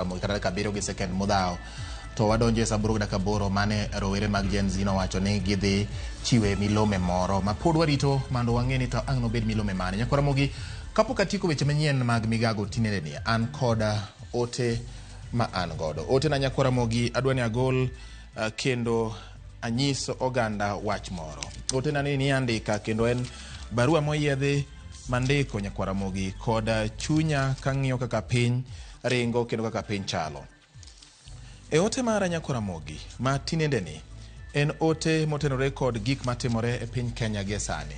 Ramogi kata dakika abiriyo gi sekend modhawo to wadonjo e sa aboro gi dakika aboro mane rowere mag Gen Z nowacho ni gidhi chiwe milome moro ma pod warito mondo wang'e ni to ang' nobed milome mane. Nyakwar Ramogi, kapok atieko weche manyien mag migago tinendeni, an kod ote ma an godo. Ote na Nyakwar Ramogi adwa ni agol kendo anyis oganda wach moro. Ote na ni andika kendo en barua moyiedhi mandiko Nyakwar Ramogi kod chunya kang'iyo kaka piny ringo kendo kaka piny chalo. E ote mara Nyakwar Ramogi ma tinendeni en ote motenore kod gik matimore e piny Kenya gie sani.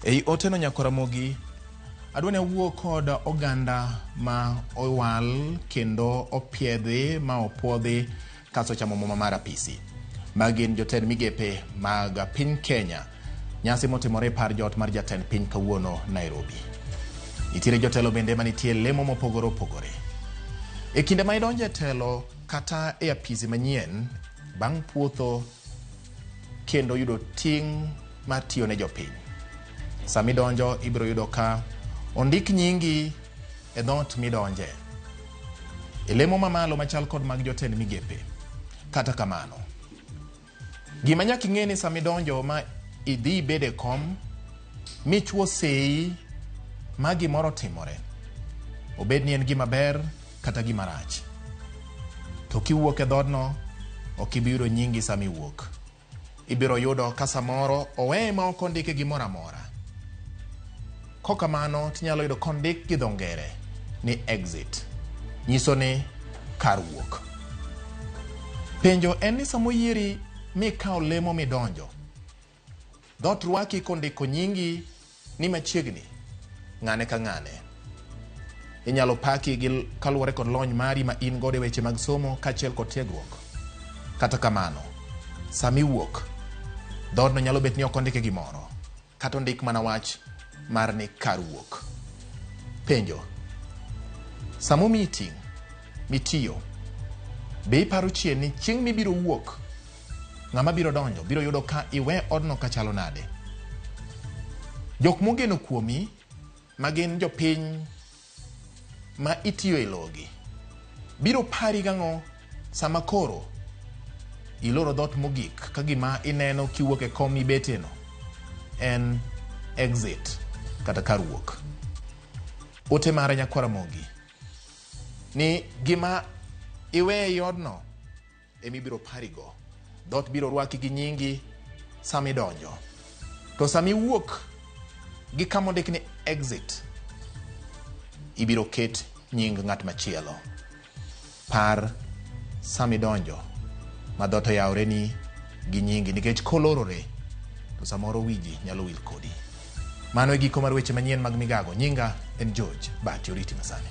Ei oteno Nyakwar Ramogi adwa ni awuo kod oganda ma owal kendo opiedhi ma opuodhi kasto chamo muma mar apisi. Ma gin jotend migepe mag piny Kenya. Nyasi motimore e par jot mar jatend piny kawuono Nairobi. Nitiere jotelo bende manitie lemo mopogore opogore. E kinde ma idonjo e telo kata e apisi manyien bang' puotho kendo yudo ting' mar tiyo ne jopiny. Sama idonjo ibiro yudo ka ondik nyingi e dhoot midonje. E lemo mamalo machal kod mag jotend migepe. Kata kamano, gima nyaka ing'e ni sama idonjo ma idhi ibed e kom michwo seyi ma gimoro otimore, obed ni en gima ber kata gima rach, to kiwuok e dhoodno ok ibi yudo nyingi sama iwuok. Ibiro yudo ka samoro oweye ma ok ondike gimoro amora. Kokamano tinyalo yudo kondik gi dho ngere ni exit. Nyiso ni kar wuok. Penjo en ni sama oyieri mikawo lemo midonjo, dhoot rwaki kondiko nyingi ni machiegni ng'ane ka ng'ane. Inyalo paki gi kaluwore kod lony mari ma in godo e weche mag somo kaachiel kod tiegruok. Kata kamano, sama iwuok, dhoodno nyalo bet ni ok ondike gimoro, kata ondik mana wach mar ni kar wuok. Penjo: sama omiyi ting' mitiyo, be iparo chien ni chieng' mibiro wuok, ng'ama biro donjo biro yudo ka iwe odno kachalo nade? Jok mogeno kuomi ma gin jopiny ma itiyo e logi biro pari gang'o sama koro iloro dhoot mogik ka gima ineno kiwuok e kom mibeteno en exit kata kar wuok. Ote mara Nyakwar Ramogi ni gima iwe e odno emibiro parigo. Dhoot biro rwaki gi nyingi sama idonjo. To sama iwuok gi kama ondik ni exit, ibiro ket nying ng'at machielo. Par sama idonjo ma dhoot oyawreni gi nyingi nikech kolorore to samoro wiji nyalo wil kodi. Mano e giko mar weche manyien mag migago. Nyinga en George Bati Oriti Masani.